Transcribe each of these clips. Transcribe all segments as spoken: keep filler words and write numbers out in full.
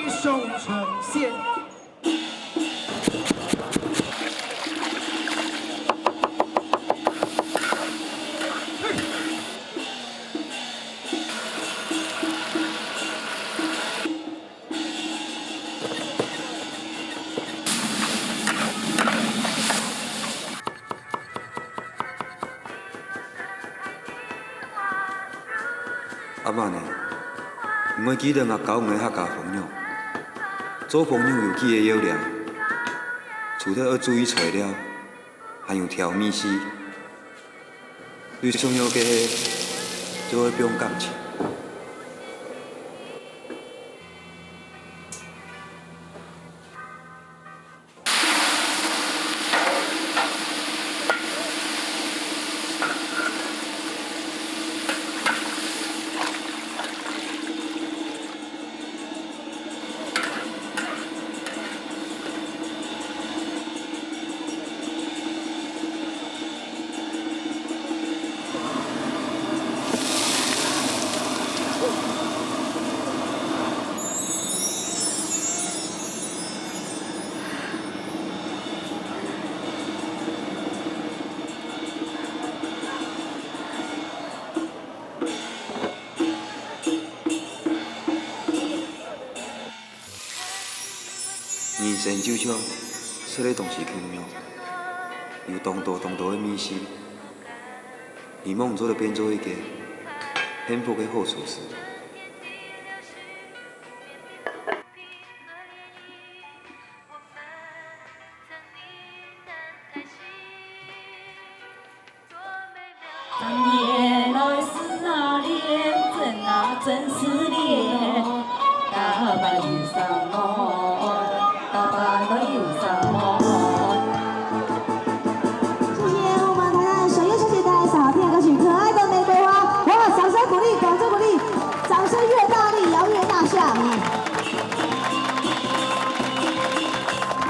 上船线。 阿媽呢？你會記得𠊎交你个客家風肉？做風肉有幾个要領，除忒愛注意材料，還有調味緒。最重要个係，就愛放感情。 人生就像食个東西共樣，有當多當多个味緒，希望你做得變做一個幸福个好廚師。 谢谢我们台南小叶小姐带来好听的歌曲《可爱的玫瑰花》。哇，掌声鼓励，掌声鼓励，掌声越大力，摇越大象。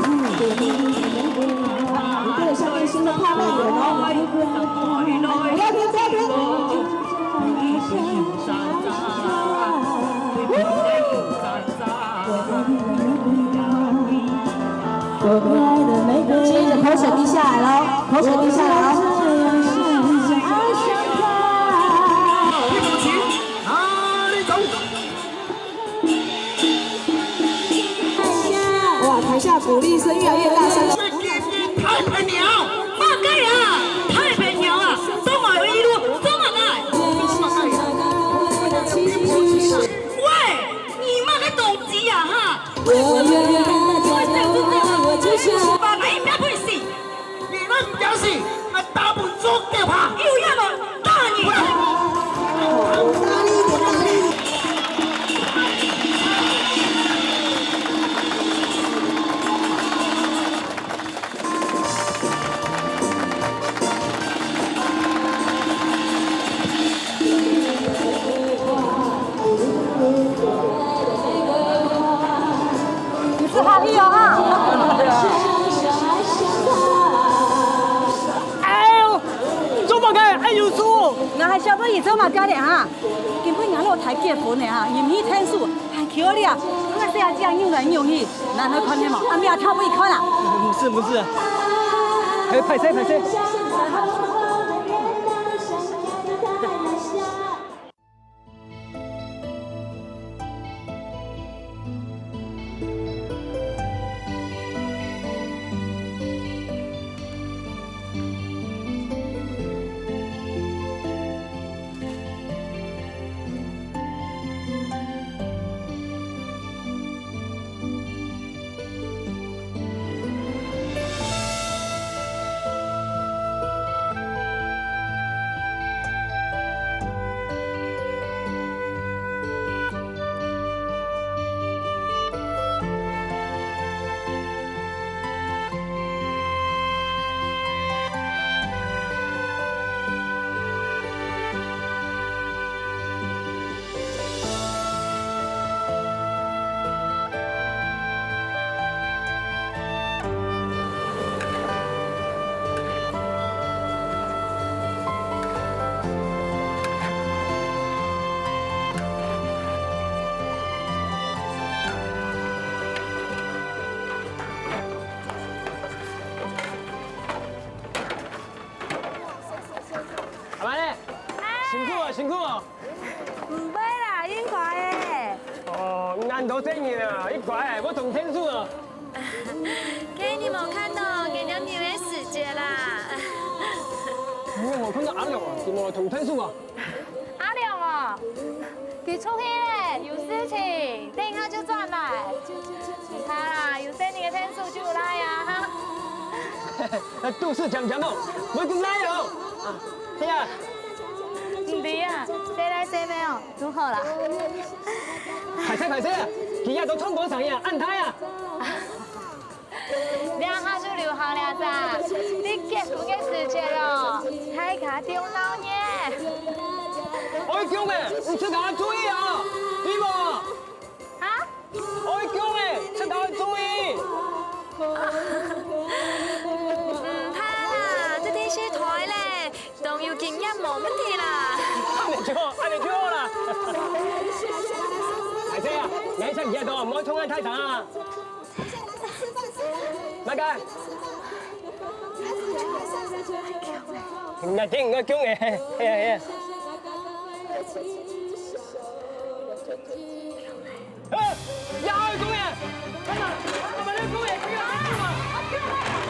嗯，你对下面新的泡泡眼哦，不要停，不要停。接着口水滴下来了，口水滴下来了。 哇，台下鼓励声越来越大声了。太平洋，麼个啊？太平洋啊，東海一路，做麼个？喂，你麼个東西啊，哈？我願大家都愛我，就像把那一面會死。 你若毋驚死，𠊎打分你做狗拍。有影無？打你！你是哈利哦哈！哎喲，做麼个？哎喲，叔！𠊎還曉得你做麼个咧哈？今晡日𠊎老弟結婚咧哈，你毋去𢯭手，還求你啊！𠊎細阿姊扭來扭去，難得看見無？阿姆也跳分你看啊！毋使，毋使啊。哎，歹勢，歹勢。恁多細人啊，你乖，𠊎同𢯭手哦。該你無看到該兩日个時節啦。你有無看到阿良啊？佢無同𢯭手啊？阿良哦，佢出去咧，有事情，等一下就轉來。毋怕啦，有細人个𢯭手就有倈仔啊，哈。肚屎強強哦，會緊倈哦。啊，係啊。毋知啊，細倈細妹哦， 都好啦。歹勢歹勢啊，佢這兜唱歌聲音啊，恁大啊！這下就流行了咋？你結婚个時節咯，大家鬥鬧熱。愛強仔，你自家注意啊，知無？啊？愛強仔，自家注意。毋怕啦，這電視台咧， 當有經驗無問題啦。恁樣就好，恁樣就好啦。歹勢啊，你先徛到，毋好衝恁大聲啊。麼个？你聽𠊎講个，係啊，係啊。 啊，呀，公爺，看啊，我們的公爺，這個還不好。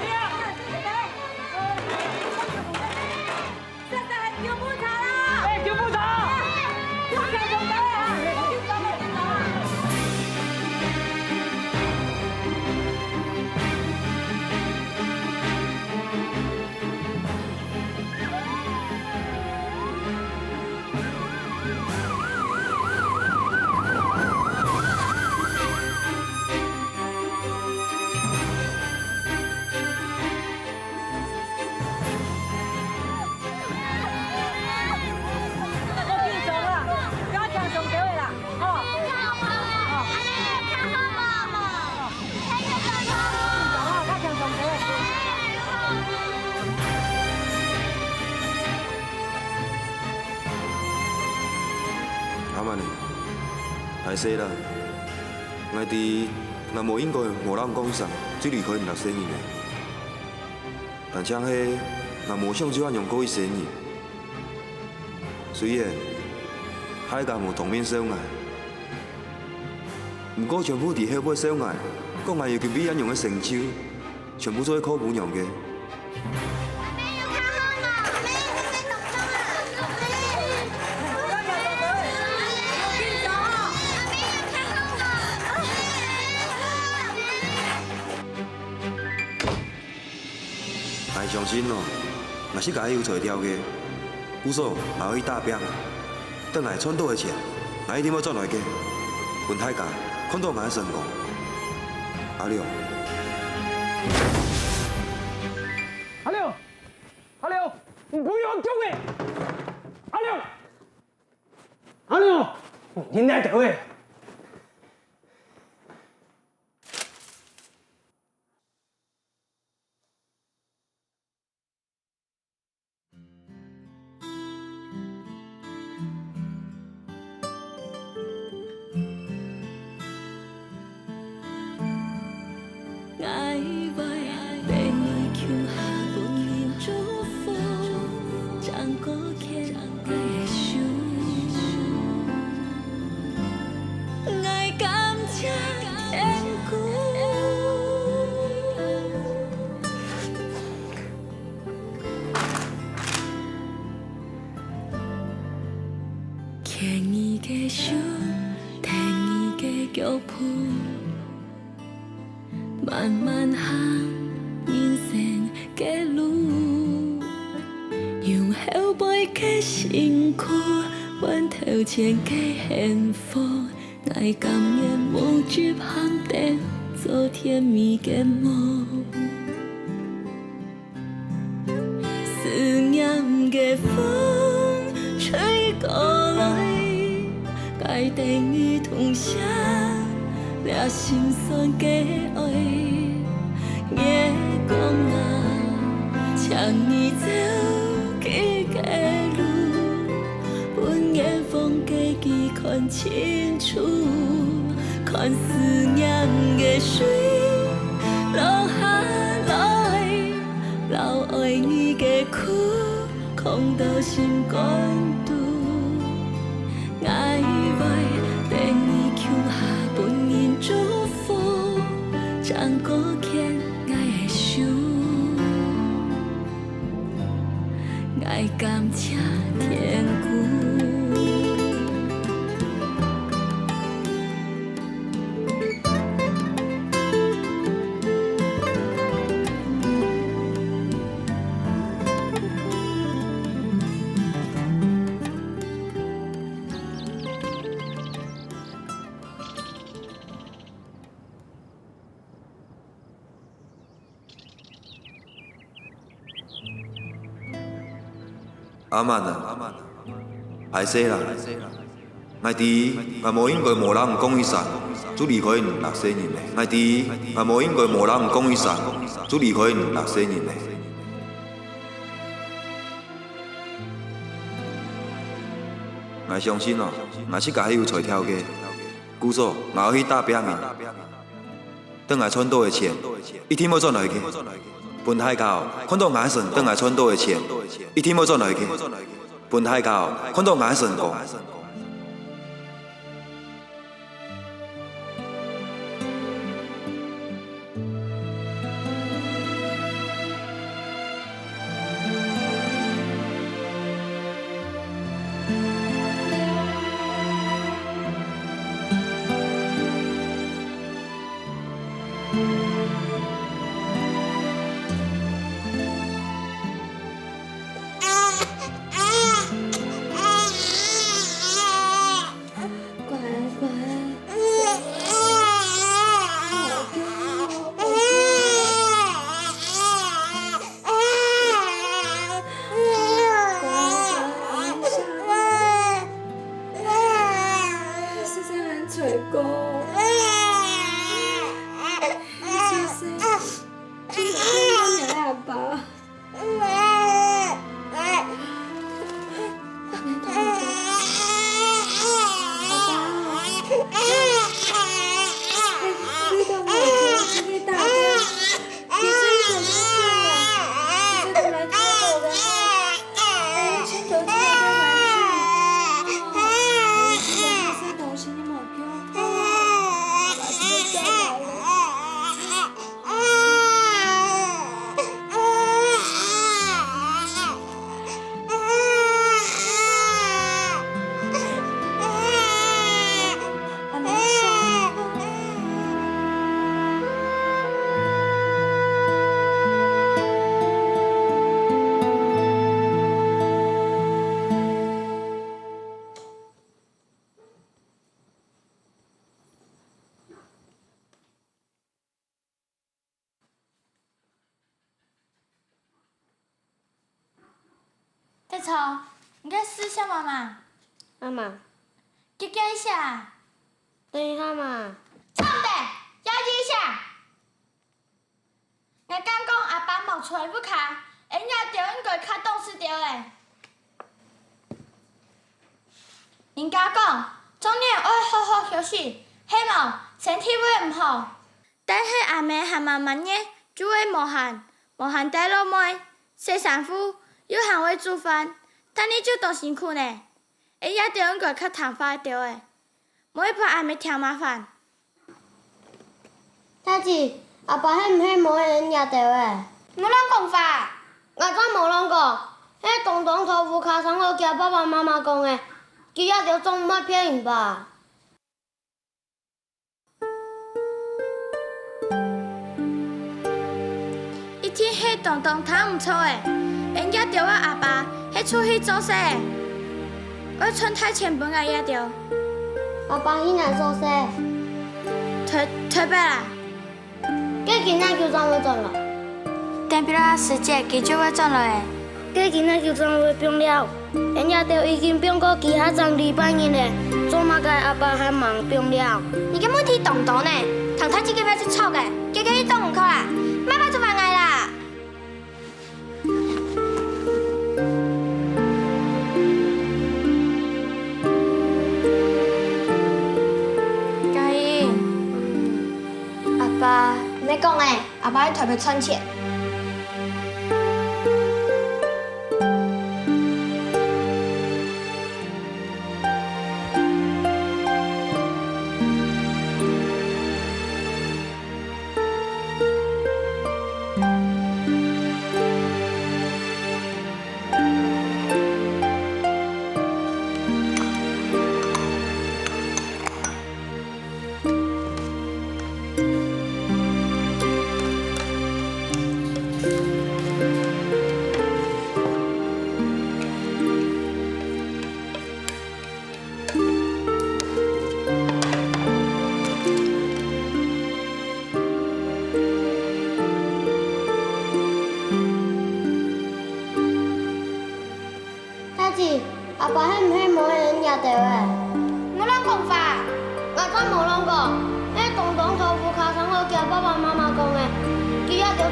哎呀，這個，這個，救護車啦！哎，救護車！救護車！大家緊張啦，毋好驚傷著个啦，吼。阿曼呢？歹勢啦，𠊎知𠊎無應該無人講聲就離開你兜細人仔，但淨係𠊎無想就恁樣過一生人。雖然大家無當面笑𠊎，毋過全部在後背笑𠊎，講𠊎有今晡日恁樣个成就， 全部做係靠餔娘个。𠊎相信哦，𠊎自家係有才調个，故所𠊎愛去打拚。 等𠊎賺到个錢，𠊎一定會轉來个，分大家看到𠊎个成功。阿良。阿良，阿良，你毋好用腳个！阿良，阿良，你哪位个？ 𠊎會等你共下分人祝福，將過欠个手，𠊎感謝天公。 牽你个手，跈你个腳步，慢慢行人生个路，用後背个辛苦，換頭前个幸福。 𠊎甘願無執行等做甜蜜个夢。思念个風吹過來，𠊎等你同寫這心酸个愛。月光啊，請你照佢个路，分月光个佢看清 楚，看思念个水落下來，摎愛你个苦囥到心肝肚。𠊎會等你共下分阿滿啊，歹勢啦！𠊎知，𠊎無應該無摎你講一聲，就離開你這細人仔。𠊎知，𠊎無應該無摎你講一聲，就離開你這細人仔。𠊎相信哦，𠊎自家係有才調个，故所𠊎愛去打拚啊！ 等𠊎賺到个錢，一定會轉來个。分大家看到𠊎个身，等𠊎賺到个錢，一定會轉來个。分大家看到𠊎个成功。 乖，乖。德聰，你个字寫完吂？阿嬤。遽遽寫啊！等一下嘛。坐等，要緊寫！𠊎敢講阿爸無在屋下，𫣆這兜應該較當時兜仔。人家講，做人愛好好休息，係無，身體會毋好。 但係阿姆還吂滿月，就會無閒，無閒帶老妹，洗衫褲，又還會煮飯，逐日就當辛苦呢。𫣆這兜應該較聽話兜仔，毋會分阿姆添麻煩。大姊，阿爸係毋係無愛𫣆這兜仔？莫亂講話！𠊎正無亂講，係東東在屋下上課驚爸爸媽媽講个，佢這兜總毋會騙人吧？ 一定係東東聽毋著仔，𫣆這兜仔阿爸係出去做事，愛賺大錢分𠊎這兜。阿爸去哪做事？台，台北啊。該佢哪久正會轉來？等別个時節，佢就會轉來。 該佢哪久正會放尞？𫣆這兜已經放過佢還正二百日了，做麼个阿爸還吂放尞？你个問題當多呢，聽大姊个話就著个，遽遽去做功課啊，莫拜託煩𠊎啦！嘉怡，阿爸，毋使講了，阿爸去台北賺錢。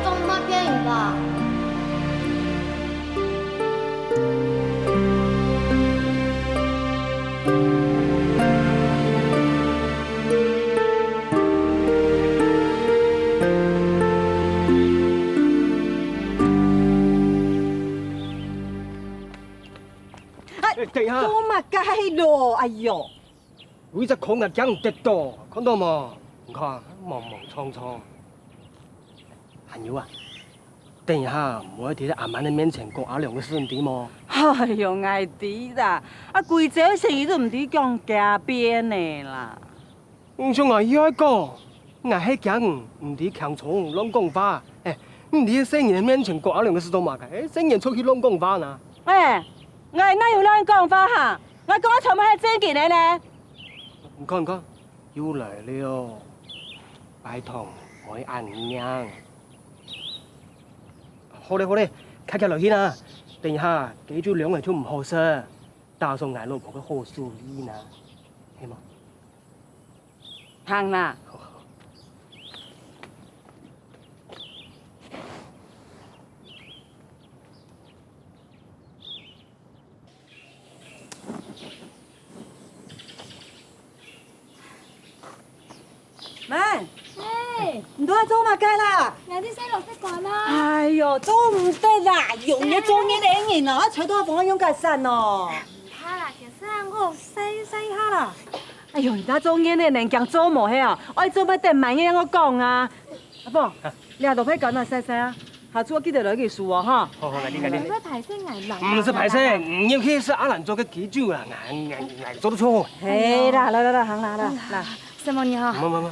總毋會騙人吧？哎，等一下。做麼个咯？哎喲！有一隻空啊，驚你跌倒，看到無？你看，莽莽撞撞。還有啊，等一下，毋好在阿滿个面前講阿良个事，你知無？哎喲，𠊎知啦，啊，歸朝晨佢都毋知講幾遍个啦。 你想𠊎又愛講，𠊎係驚你毋知輕鬆亂講話。哎，你在細人个面前講阿良个事做麼个？哎，細人出去亂講話呢。哎，𠊎哪有亂講話哈？𠊎講个全部係正經个呢。你看，你看，又來了。拜託，毋好恁樣。好咧，好咧，遽遽來去啦。等一下，該酒涼了就毋好食，打傷𠊎老婆个好手藝呢，係無？ 行啦。滿，哎，你在該做麼个啦？𠊎在洗螺嗶乾啊。哎喲，做毋得啦，用你做月个人哦，吹到風用該散哦。毋怕啦，天色暗，𠊎洗洗下啦。 哎喲，你兜做月个人驚做無係啊？愛做乜等滿月正過講啊？阿鳳，你這螺嗶乾拿洗洗啊，下晝記得來去收哦，哈。好，好，來，你，來，你。毋使排斥𠊎老。毋使排斥，你入去食阿蘭做个居酒屋啦，𠊎，𠊎，𠊎做得出。係啦，來，來，來，行啦，來，來。承蒙你哈。無，無，無。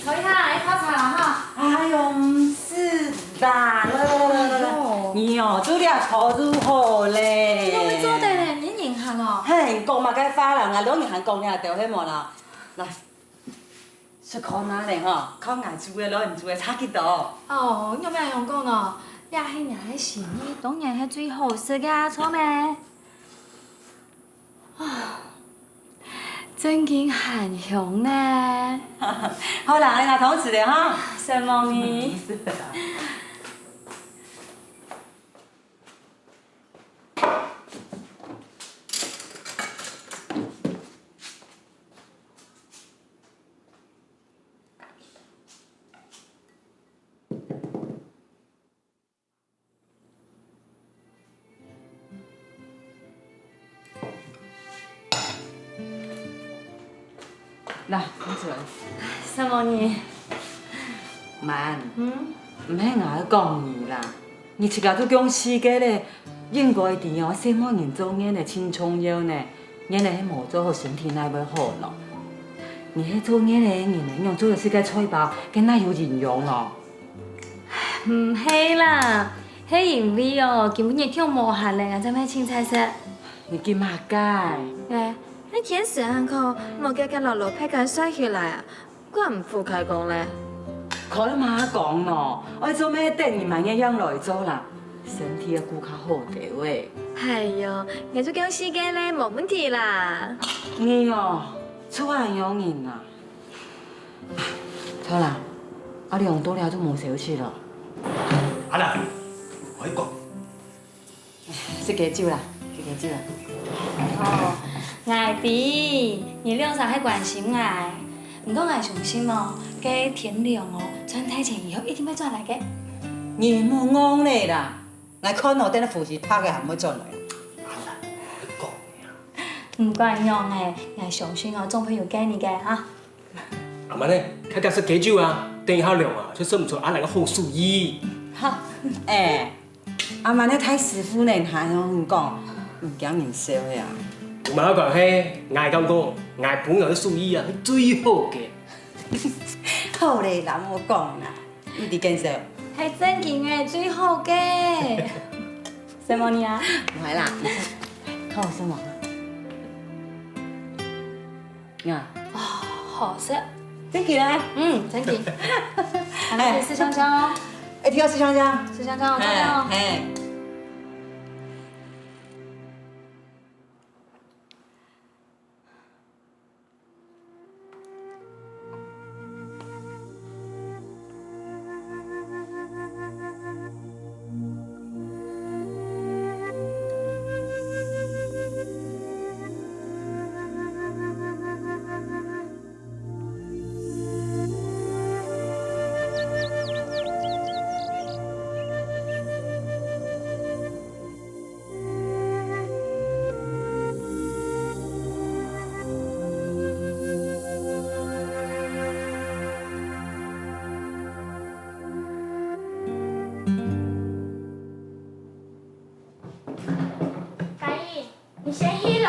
坐一下，來泡茶哈。哎喲，毋使啦，來，來，來，來，來。哎喲。你哦，做這頭就好咧。你會做得呢，你人行哦。嘿，講麼个話啦，𠊎老人行講這兜係無啦。來，食看啊咧吼，看𠊎煮个摎你煮个差幾多。哦，仰會恁樣講哦？這係𠊎个心意，當然係最好食个啊，著咩？ 啊，正經還香呢。好啦，來拿湯匙咧哈。承蒙你。來，你坐。承蒙你。滿，嗯？毋係𠊎愛講你啦，你自家都降四個咧，應該知哦，細妹人做月个盡重要呢，月个係無做好，身體哪會好呢？你係做月个人呢，仰做得食个菜包，該哪有營養哦？ 毋係啦，係因為哦，今晡日忒無閒咧，𠊎正會清採食。你急麼个？哎，該天時還好，無遽遽摎螺嗶乾洗起來啊，怪毋赴開工咧。開麼个工呢？愛做乜等你滿月正來做啦，身體愛顧較好兜仔。哎喲，𠊎就降四個咧，無問題啦。你哦，就恁樣人啊！ 著啦，阿良到了就無消息了。阿良，𠊎講。食雞酒啦，食雞酒啦。哦，𠊎知，你兩儕係關心𠊎。毋過𠊎相信哦，該天良哦，賺大錢以後一定會轉來个。你莫戇咧啦！ 𠊎看哦，等下護士拍个還會轉來。毋管仰仔，𠊎相信哦，總會有該日个哈。阿滿呢，較遽食雞酒啊，等一下涼啊，就食毋出阿蘭个好手藝。哈，哎，阿滿呢大師傅呢，還用你講，毋驚人笑个啊。有麼个關係？𠊎敢講，𠊎朋友个手藝啊，係最好个。好咧啦，莫講啦。 你知見笑。係正經个，最好个。承蒙你啊。毋會啦，看有麼个？啊。哦，好食。正經啊？嗯，正經。還愛試嚐嚐哦。一定愛試嚐嚐。試嚐嚐哦，嘿，好食哦。嘿。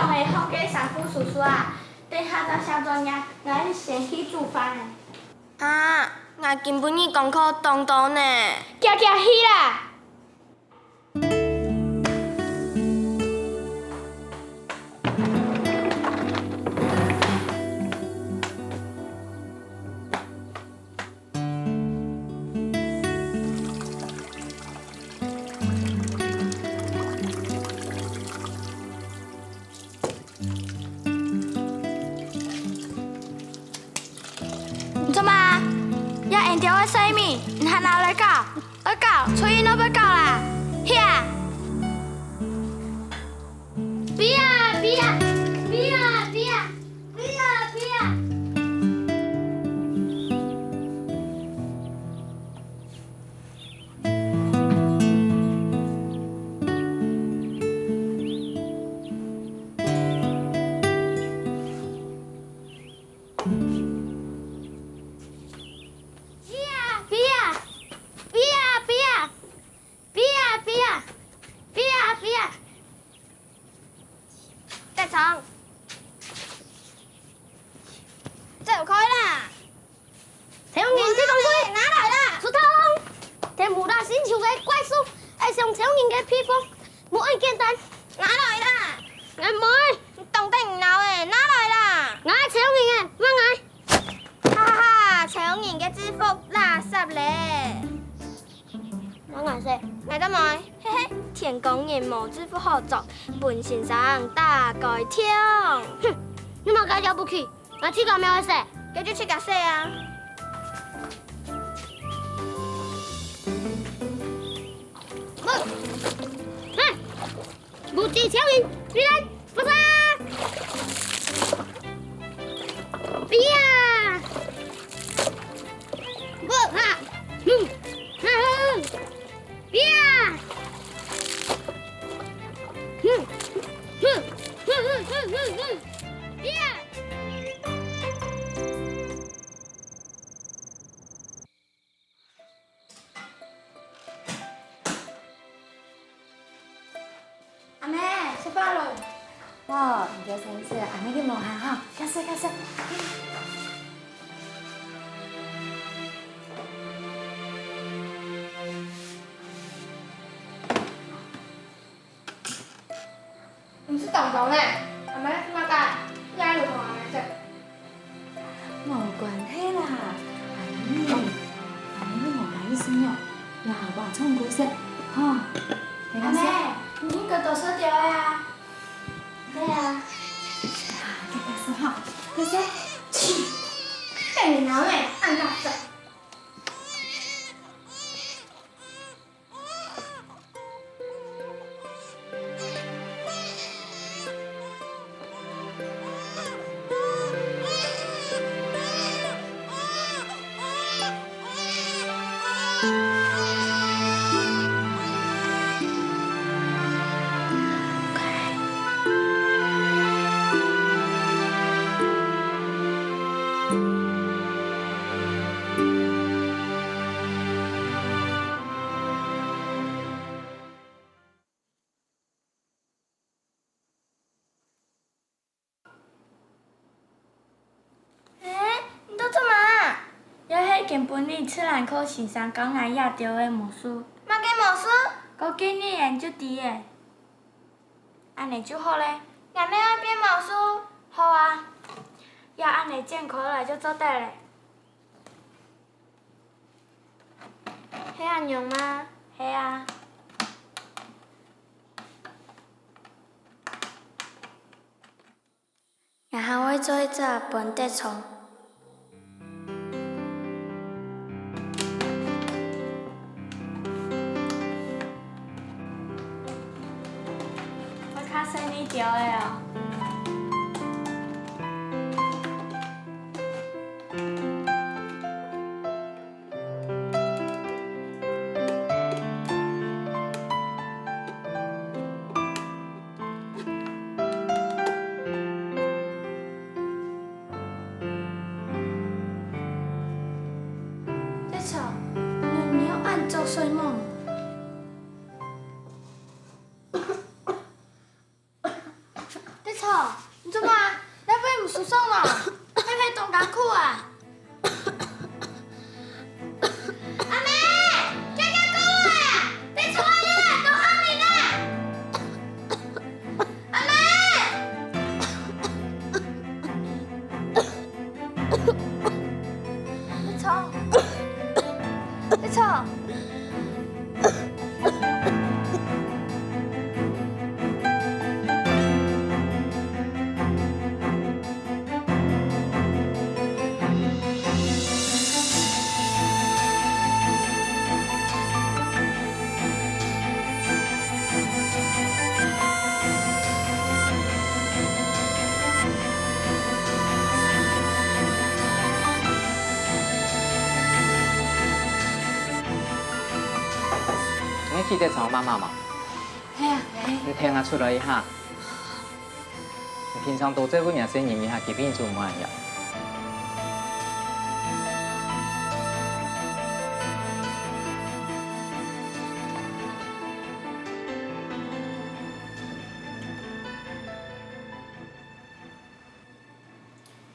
會好个衫褲叔叔啊，等下晝寫作業，𠊎先去煮飯。啊，𠊎今晡日功課當多呢。遽遽去啦！ 你做麼个？這恁多个細米，你還拿來搞？愛搞，出去都愛搞啦！去啊！飛啊，飛啊，飛啊，飛啊，飛啊，飛啊！ 飛啊，飛啊，飛啊，飛啊，飛啊，飛啊，飛啊，飛啊！得獎！走開啦！超人特工隊，拿來啦！出動！天無大星球个怪獸，愛上超人个披風，無恁簡單。拿來啦！𠊎無愛！你當得人惱欸，拿來啦！𠊎愛超人欸，還𠊎！ 哈哈哈，超人个制服垃圾咧。還𠊎洗。𠊎个妹，嘿嘿，天光日無制服好著，分先生打該痛。哼，你莫介紹不起，𠊎自家乜愛洗。該就自家洗啊。無，哼！ 無敵超人，飛人，發射！飛啊！無哈，哼，哈哈，飛啊！哼，哼，飛啊！ 阿姆，食飯咯。哦，你叫先食，阿姆去忙下哈，快食，快食。毋使當當呢，阿姆食麼个，你愛摎阿姆食。無關係啦，阿姆，阿姆你無介意食肉，也無重口食，吼。阿姆，你應該多食點啊。對啊。啊，該該食吼，該食。等你老了，恁垃圾。 欸，你在做麼啊？這係今晡日自然課先生教𠊎這兜个魔術。麼个魔術？過幾日仔就知咧。恁呢就好咧。𠊎乜愛變魔術。好啊，這恁呢剪開來就做得咧。係恁樣嗎？係啊。 𠊎還會做一隻本德蟲。會較細粒兜仔哦。 德蟲，你愛恁早睡無？ 德蟲，哦，你做麼个？你會毋舒爽哦？係毋係當艱苦啊？阿姆，姐姐過來啊！你出來啦，都喊你啦！阿姆！ 你吵，你吵。你記得找媽媽嗎？係啊，係。你聽下出來一下。你平常多照顧若細人一下，佢變做無恁樣。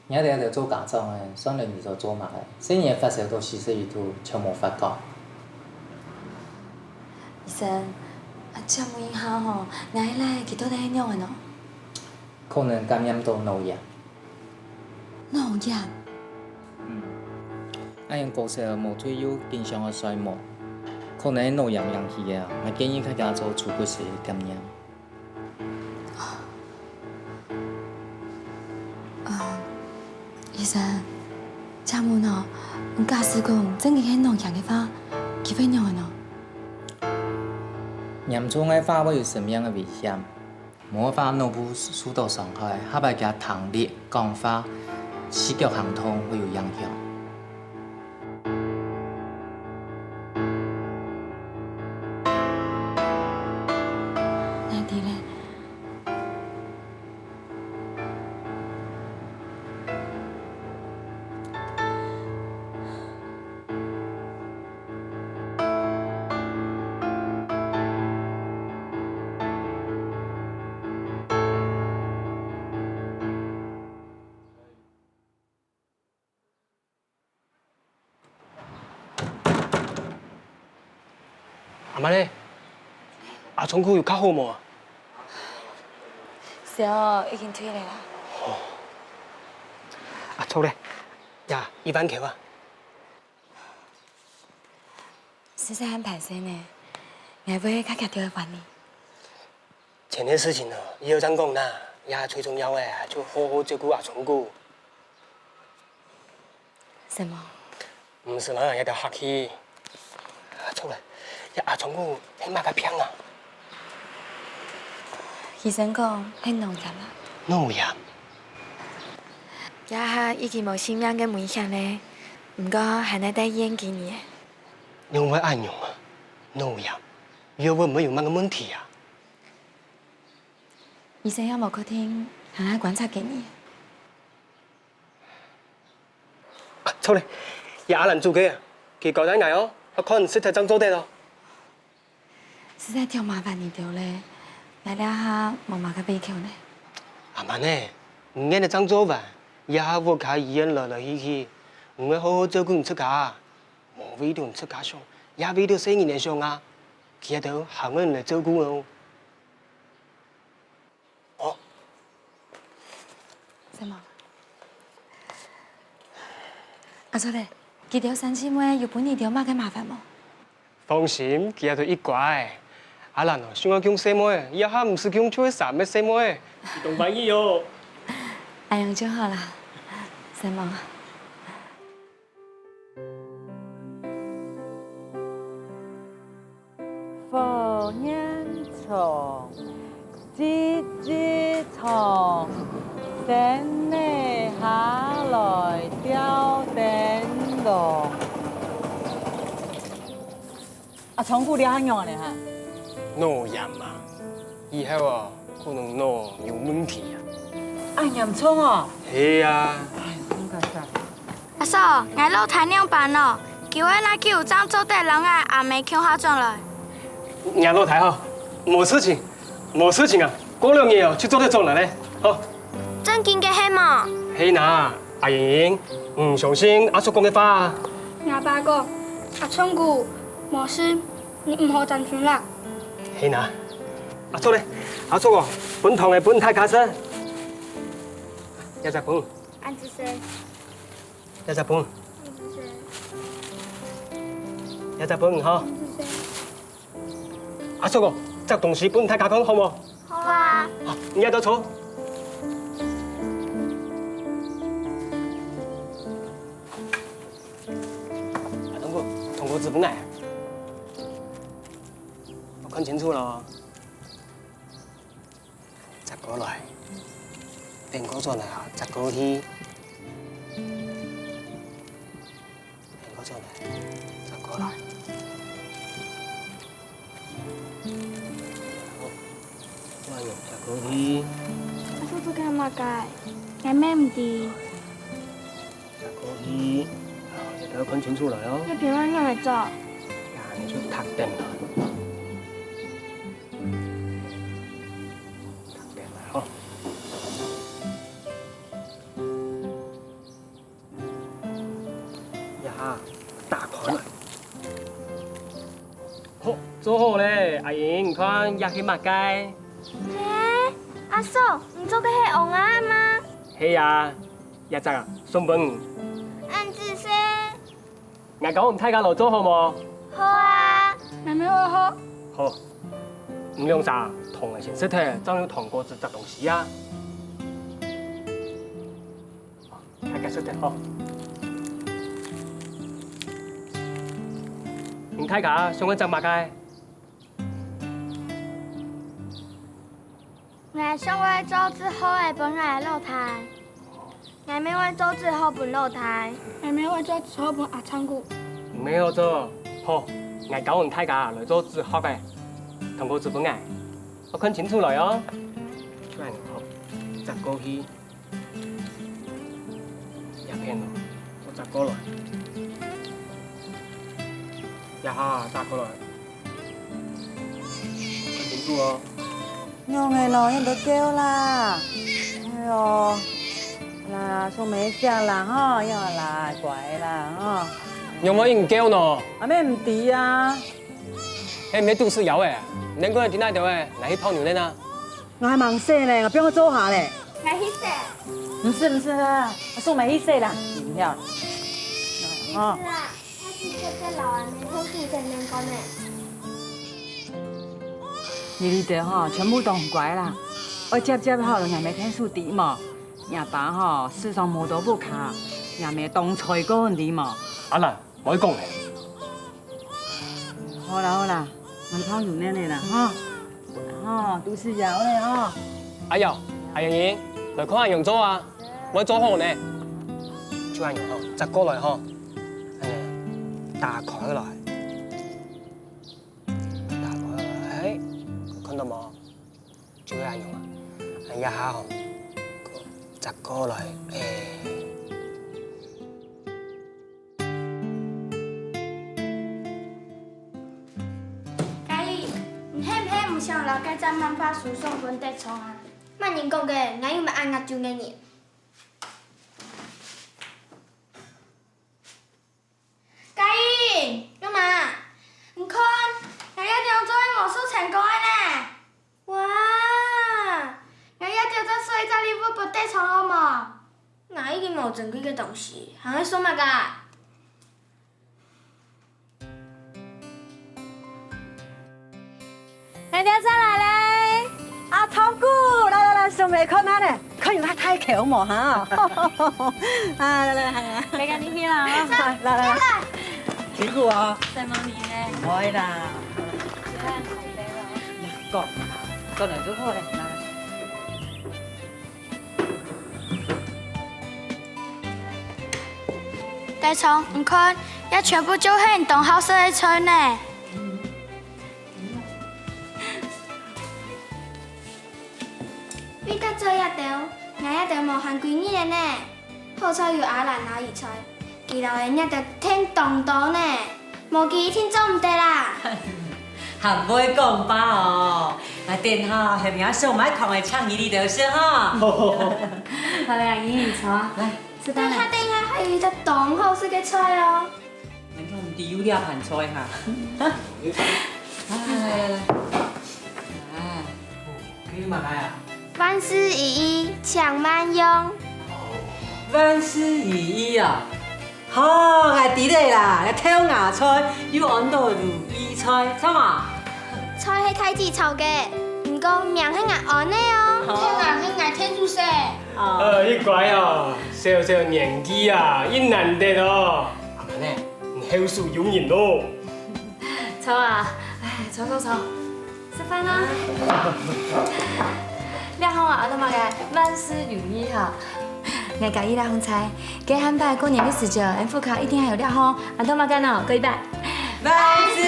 你兜做家長个，算了你做做麼个？細人仔發燒到四十一度，全無法講。醫生，啊，請問一下吼，𠊎个倈仔佢到底係仰仔呢？可能感染到腦炎。腦炎？嗯，恁樣高燒無退又經常愛睡目，可能係腦炎引起个啊。𠊎建議大家做初步个感染。 呃，醫生，請問哦，假使講真个係腦炎个話，佢會仰仔呢？嚴重个話會有生命个危險，無个話腦部受到傷害，下擺佢聽力、講話、視覺行動會有影響。 𠊎知了。 阿姆呢？阿聰牯有較好無啊？燒已經退了啦。哦。啊，著了，呀，一萬箍啊。實在還歹勢呢，𠊎會較遽兜還你。錢个事情哦，以後正講啦，這下最重要个，就好好照顧阿聰牯。 承蒙。毋使摎𠊎兜客氣。啊，著了，這阿聰牯係麼个病啊？醫生講係腦炎啊。腦炎？這下已經無性命个危險了，毋過還愛在醫院幾日。仰會恁樣啊？腦炎，以後會毋會有麼个問題啊？醫生也無確定，還愛觀察幾日。 著了，這阿蘭煮个，佢交代𠊎哦，愛看食忒正做得哦。實在忒麻煩你兜了，𠊎這下無麼个胃口呢。阿姆呢，你个正做完，這下屋下醫院來來去去，你愛好好照顧你自家啊，莫為著你自家想，也為著細人仔想啊，佢兜還愛你來照顧哦。 哦。承蒙。啊，著了，佢兜三姊妹有分你兜麼个麻煩無？放心，佢兜已乖。阿蘭哦，想愛降細妹，這下毋使降就係三个細妹。佢當歡喜哦。恁樣就好啦，承蒙。 火焰蟲，吱吱蟲，星仔下來吊燈籠。阿聰牯這下仰仔呢哈？腦炎啊，以後哦，可能腦有問題啊。恁嚴重哦？係啊。哎，應該係。 阿嫂，𠊎老弟仰般呢？佢會哪久正做得摎𠊎阿姆共下轉來？若老弟吼，無事情，無事情啊，過兩日哦就做得轉來了。好。正經个係無？係啦，阿英，你相信阿叔講个話。𠊎爸講，阿聰哥無事，你毋好擔心啦。係啦，阿叔咧？阿叔哦，分糖仔分大家食。這隻分。恁仔細。這隻分。恁仔細。這隻分哈。恁仔細。 阿叔哦，這東西分大家看好無？好啊。好，你也到坐。阿東哥，糖果子分𠊎。愛看清楚咯。 摘過來，反過轉來啊，摘過去，反過轉來，摘過來。好，再用摘過去。阿叔，這个係麼个？𠊎乜毋知。 摘過去，好，這个愛看清楚來哦。這片愛仰仔做？啊，你就讀等來。讀等來吼。這下打開來。好，做好咧，阿英，你看這係麼个？嘿，阿叔，你做个係王仔嗎？係啊。 這隻啊，送分你。恁仔細。𠊎教你大家來做好無？好啊。𠊎乜愛學。好，你兩儕糖仔先食忒，正有糖果子摘東西啊。大家食忒吼。你大家想愛摘麼个？ 𠊎想愛做紙鶴仔分𠊎个老弟。𠊎乜愛做紙鶴分老弟。𠊎乜愛做紙鶴分阿昌哥。毋係好做，好，𠊎教你大家來做紙鶴仔，糖果子分𠊎，愛看清楚來哦。恁樣好，摘過去。 這片哦，做隻過來。這下打開來，看清楚哦。仰仔咯，用得夠啦。哎喲，啦，送妹食啦吼，要啦，乖啦吼。仰會用得夠呢？阿妹毋知啊。係毋係肚屎枵仔？你等過來在哪兜仔？來去泡牛奶啊！ 𠊎還吂洗呢，𠊎放佢做下咧。𠊎去洗。毋使，毋使啦，送妹去洗啦。哦。你這隻老阿妹，好幾天無見呢。你這兜吼，全部當乖啦，愛接接好，若姆聽手知無？若爸吼，世上無多屋下，若姆當衰過，你知無？啊啦， 莫講咧。好啦好啦，𠊎泡牛奶啦吼。吼，肚屎枵咧吼。阿耀，阿英英，來看恁樣做啊，愛做好呢。就恁樣吼，摘過來吼，恁樣打開來，打開來，看到無？ 就係恁樣啊，恁樣下吼，摘過來，欸。嘉怡，你係毋係毋想摎該隻漫畫書送分德聰啊？麼人講个？𠊎又毋係恁𠊎救个人。 嘉怡，阿姆，你看，𠊎這張做个魔術成功了呢！哇，𠊎這張做送一隻禮物分德聰好無？𠊎已經無珍貴个東西，還愛送麼个？ 𠊎兜轉來咧。阿聰哥，來來來，送妹看下咧，看有較大箍無哈？啊，來來，來來。來，該你去啦，啊。來來來，辛苦啊。承蒙你呢。毋會啦。講，轉來就好咧，來。 德聰，你看，這全部就係你當好食个菜呢。為著做這兜，𠊎這兜無閒幾日了呢。好彩有阿蘭摎怡菜，佢摎𠊎這兜添當多呢，無佢一定做毋得啦。還會講話哦。𠊎等下後面想麼个空个請你兜食哈。好嘞，阿姨，坐。來，食飯啦。等下，等下，還有一隻當好食个菜哦。你看，你有這盤菜哈。來來來來，來。 你買啊？萬事如意，請慢用。萬事如意啊！好，𠊎知了啦，該豆芽菜又安到如意菜，著無？菜係大姊炒个，毋過名係𠊎安个哦。豆芽係𠊎天主食。哦。呃，你乖哦，小小年紀啊，已難得哦。阿妹呢，你後手有人咯。著啊，哎，著著著。 食飯啦！這項啊，安到麼个萬事如意哈。𠊎佮意這項菜，該下擺過年个時節，𠊎屋下一定還有這項，安到麼个喏，過一擺。萬事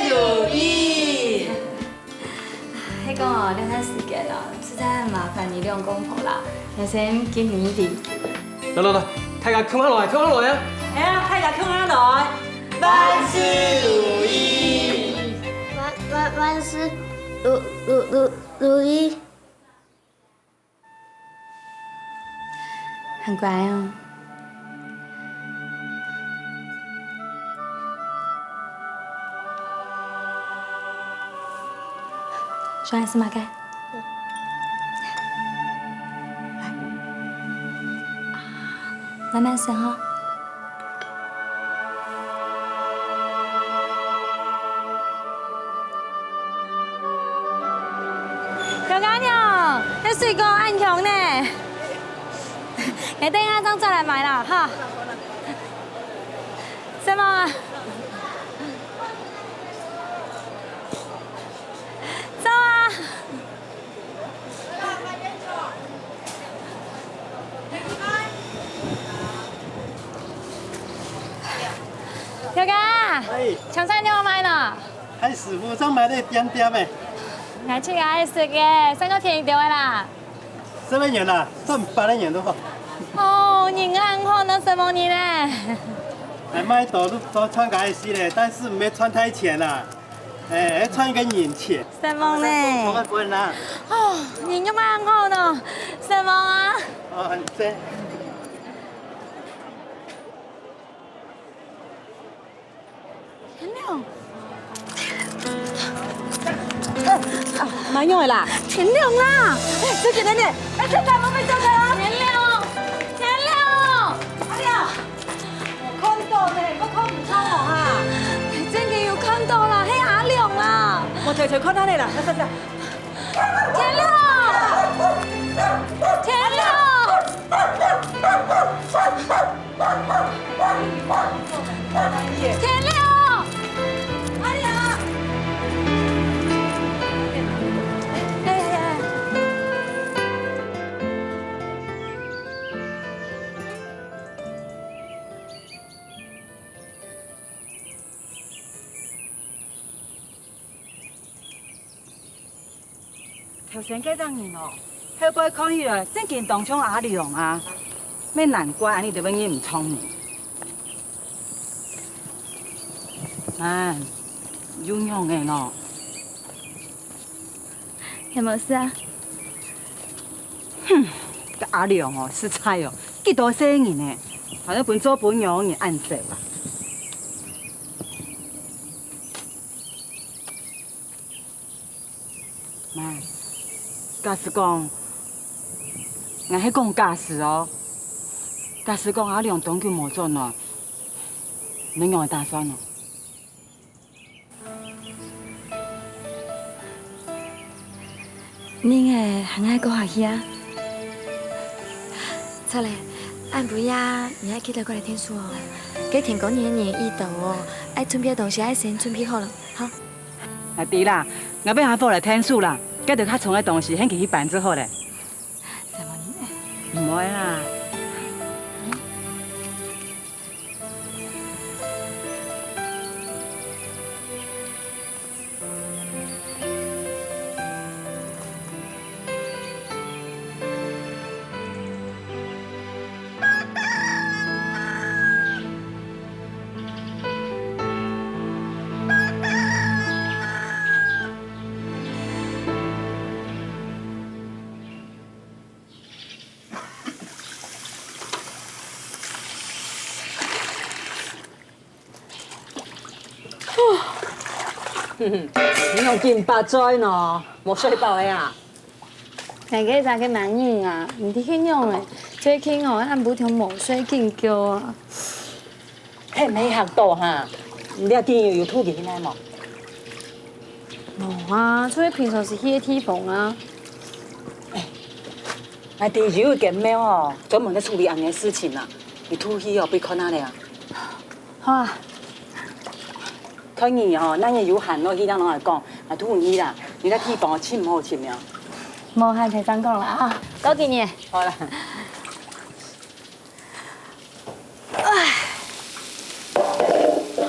如意。係講哦，這段時間哦，實在很麻煩你兩公婆啦，𠊎先敬你一杯。來來來，大家共下來，共下來啊！哎呀，大家共下來。 萬事如意。萬萬萬事如如如如意。很乖哦。想愛食麼个？來，慢慢食哈。 小家娘，這水果恁香呢！𠊎等下正轉來買啦，哈。承蒙啊！走啊！ 小哥，哎。青菜你有買喏？哎，師傅，正買了一點點誒。𠊎自家愛食个，算个便宜點个啦。十個銀啦，算八個銀都好。哦，人恁好，能承蒙你呢。哎，買多都多賺个意思咧，但是毋係賺大錢啦。 哎，賺一個人錢。承蒙呢。哦，人又蠻好呢，承蒙啊。哦，很正。天亮。啊，蠻用的啦。天亮啦！哎，小姐等等，哎，天亮，我們走了。天亮，天亮。哎呀！ 無看到呢，我看毋到哦哈。正經有看到啦，係阿良啦。我偷偷看到你啦，快快快！天亮！天亮！天亮！哎呀！哎呀呀！ 頭先該隻人哦，後背看起來正經當像阿良啊，乜難怪恁呢就會認毋出呢。唉，又仰仔呢？ 係無事啊？哼，該阿良哦，實在哦，幾多歲人呢，還係分做餔娘人恁惜啊！媽，假使講，𠊎係講假使哦，假使講阿良當久無轉來，你仰仔打算哦？ 你應該還愛過下去啊！著咧，暗晡夜你愛記得過來𢯭手哦。該天光日个人已到哦，愛準備个東西愛先準備好了，哈。啊，著啦，𠊎愛下晡來𢯭手啦，該兜較重个東西喊佢去搬就好咧。承蒙你。毋會啦。 阿你仰緊發醉呢？無睡飽个啊？𠊎个這个滿人啊，毋知係仰仔，最近哦，暗晡頭無睡緊覺啊。係毋係嚇到哈？你這店有，有渡佢去哪無？無啊，就係平常時去个地方啊。哎，𠊎知有一間廟哦，專門在處理恁樣个事情啊。你渡去哦，分佢看下咧啊。 好啊。看你哦，若日有閒落去正摎𠊎講，𠊎渡你去啦。你个地方哦，盡毋好尋了。無閒才正講啦啊，過幾日。好啦。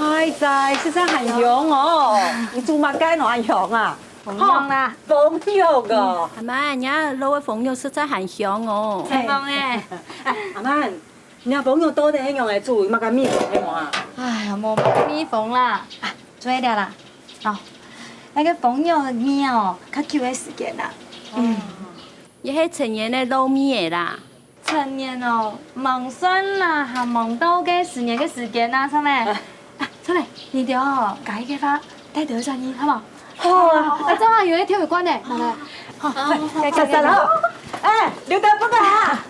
哎哉，實在還香哦！你煮麼个哪恁香啊？紅肉啦。紅肉哦！阿姆，若滷个紅肉實在還香哦。承蒙欸。哎，阿姆， 你个紅肉到底係仰仔煮，麼个祕方係無啊？哎呀，無麼个祕方啦。啊，做得了啦。哦，該个紅肉个味哦，較久个時間啦。嗯。也係陳年个老味仔啦。陳年哦，吂酸啦，還吂到該十年个時間啦，上來。啊，上來，你兜哦，加一个花，帶兜轉去，好無？好啊，好啊。啊，正好有一條有關个，拿來。好，好，好，好，好，好，好，好。哎，留兜分𠊎啊。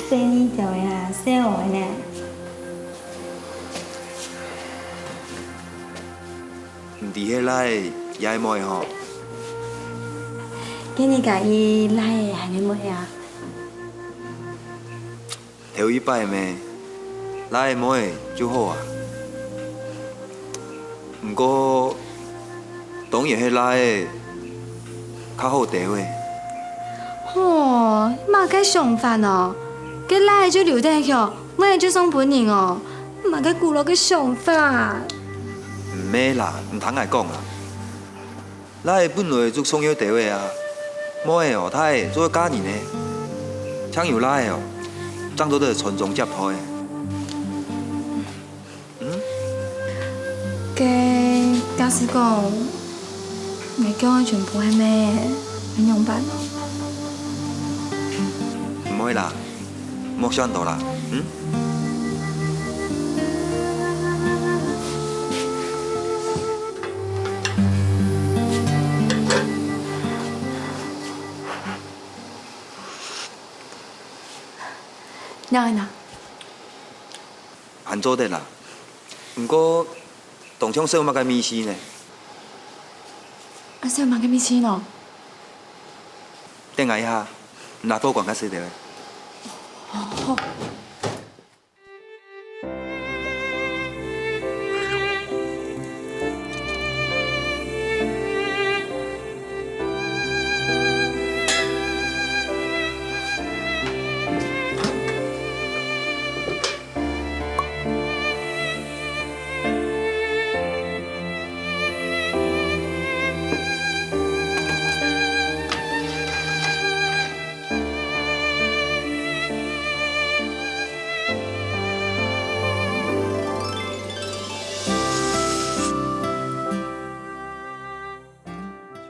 細義條个啦，細妹呢？毋知係倈仔也係妹仔吼？該你佮意倈仔還係妹仔啊？ 頭一擺咩，倈仔妹仔就好啊。毋過，當然係倈仔較好兜仔。吼，麼个想法哦？該倈仔就留等享，妹仔就送分人哦，麼个古老个想法啊！毋係啦，你聽𠊎講啊。 倈仔本來就重要兜仔啊，妹仔哦，大仔做得嫁人呢，正有倈仔哦，正做得傳宗接代。嗯？該假使講，𠊎降个全部係妹仔，愛仰般？毋會啦， 莫想恁多啦，嗯？仰仔呢？還做得啦，毋過當像少麼个味緒呢。啊，少麼个味緒呢？ 等𠊎一下，拿火關較細兜仔。好。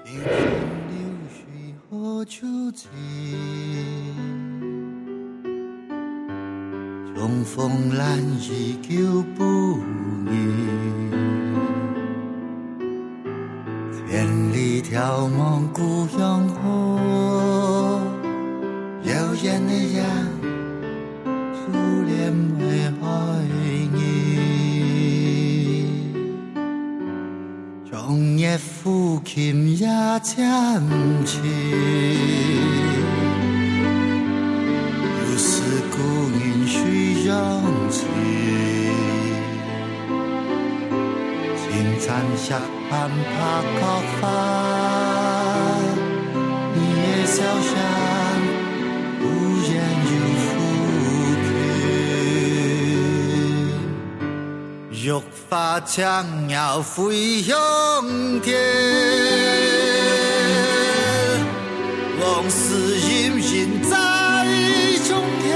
清风流水何处寻？重逢难遇旧不遇。千里眺望故乡好，遥远的雁，珠帘梅海人。 长夜抚琴夜渐静，又思故人水上情。轻弹石板白壳花。小巷，无言又无口。 花青鸟飞向天，往事隐隐在胸间。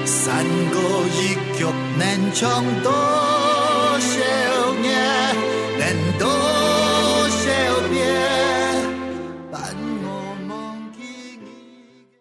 山歌一曲能唱断